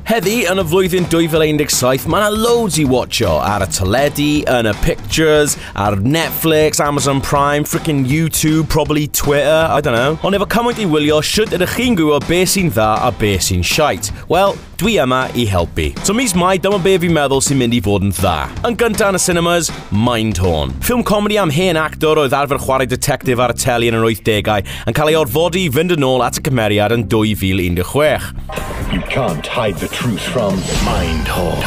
Heddi, yn y flwyddyn 2017, mae yna loads i watcho ar y teledu, yn y pictures, ar Netflix, Amazon Prime, freaking YouTube, probably Twitter, I don't know. Ond efo cymaint i wylio, shwt ydych chi'n gwybod be sy'n dda a be sy'n shite? Wel, dwi yma i helpu. So mis Mai, dyma be fi'n meddwl sy'n mynd i fod yn dda. Yn gyntaf yn y cinemas, Mindhorn. Ffilm comedi am hen actor oedd arfer chwarae detective ar y teli yn yr 80au yn cael ei orfodi i fynd yn ôl at y cymeriad yn 2016. You can't hide the truth from Mindhorn.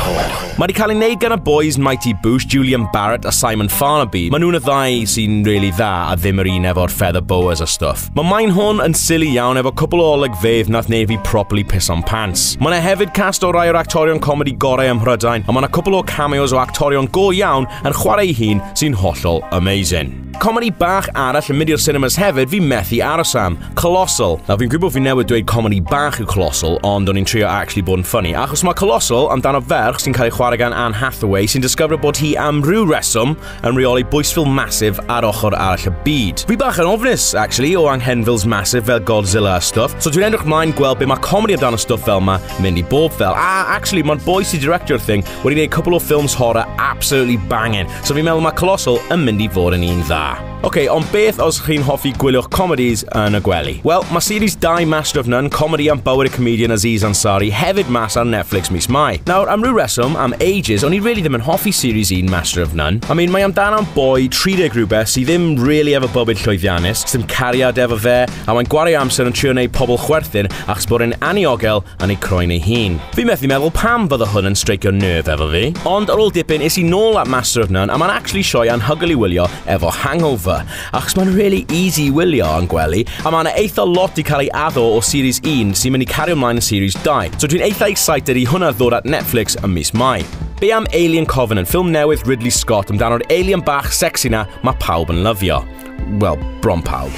Mae wedi cael ei wneud gan y boys Mighty Boosh, Julian Barratt a Simon Farnaby. Maen nhw'n y ddau sy'n really dda a ddim yr un efo'r feather boas a stuff. Mae Mindhorn yn silly iawn efo cwpl o olygfeydd nath neud fi properly piss on pants. Mae yna hefyd cast o rai o'r actorion comedi gorau ym Mhrydain, a mae yna cwpl o cameos o actorion go iawn yn chwarae ei hun sy'n hollol amazing. Comedi bach arall yn mynd i'r cinemas hefyd fi methu aros am, Colossal. Nawr fi'n gwybod fi newydd dweud comedi bach yw Colossal, ond o'n i'n trio actually bod yn funny, achos mae Colossal amdano ferch sy'n cael ei chwarae gan Anne Hathaway sy'n discover bod hi am ryw reswm yn rheoli bwystfil massive ar ochr arall y byd. Fi bach yn ofnus, actually, o anghenfils massive fel Godzilla a stuff, so dwi'n edrych mlaen gweld be mae comedi amdano stuff fel ma mynd i bod fel. A actually, mae'n boi sy'n director'r thing wedi gwneud cwpl o films horror absolutely banging, so fi'n meddwl mae Colossal yn mynd i fod yn un dda. OK, ond beth os chi'n hoffi gwylio'ch comedies yn y gwely? Wel, mae series 2 Master of None, comedy am bywyd y comedian Aziz Ansari, hefyd mas ar Netflix mis Mai. Nawr, am ryw reswm, am ages, o'n i really ddim yn hoffi series 1 Master of None. I mean, mae amdano am boi 30 rhywbeth sydd ddim really efo bywyd llwyddiannus, sydd ddim cariad efo fe, a mae'n gwario amser yn trio wneud pobl chwerthin achos bod e'n aniogel yn ei croen ei hun. Fi methu meddwl pam fydde hwn yn streicio nerve efo fi. Ond ar ôl dipyn, es i nôl at Master of None, a mae'n actually sioe anhygoel i wylio efo hangover. Achos mae'n really easy i wylio yn gwely, a mae'n eitha lot i cael ei addo o series 1 sy'n mynd i cario ymlaen yn series 2. So dwi'n eitha excited i hwnna ddod at Netflix ym mis Mai. Be am Alien Covenant, ffilm newydd Ridley Scott amdano'r alien bach sexy na mae pawb yn lyfio. Wel, bron pawb.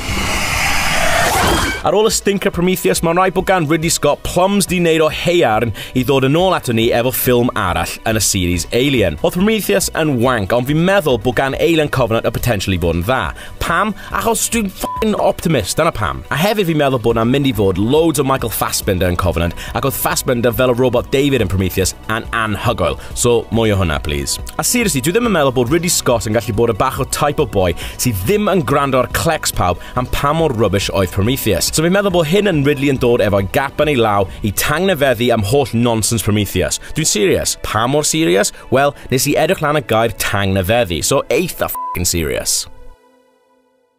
Ar ôl y stinker Prometheus, mae'n rhaid bod gan Ridley Scott plums di wneud o haearn i ddod yn ôl ato ni efo ffilm arall yn y series Alien. Oedd Prometheus yn wank, ond fi'n meddwl bod gan Alien Covenant y potential i fod yn dda. Pam? Achos dwi'n f***ing optimist, dyna pam. A hefyd fi'n meddwl bod na'n mynd i fod loads o Michael Fassbender yn Covenant, ac oedd Fassbender fel y robot David yn Prometheus yn anhygoel. So, mwy o hwnna, please. A seriously, dwi ddim yn meddwl bod Ridley Scott yn gallu bod y bach o type o boy sydd ddim yn gwrando ar clecs pawb am pa mor rubbish oedd Prometheus. So fi'n meddwl bod hyn yn Ridley yn dod efo'i gap yn ei law i tangnefeddu am holl nonsense Prometheus. Dwi'n serious. Pa mor serious? Wel, nes i edrych lan y gair tangnefeddu, so eitha f***ing serious.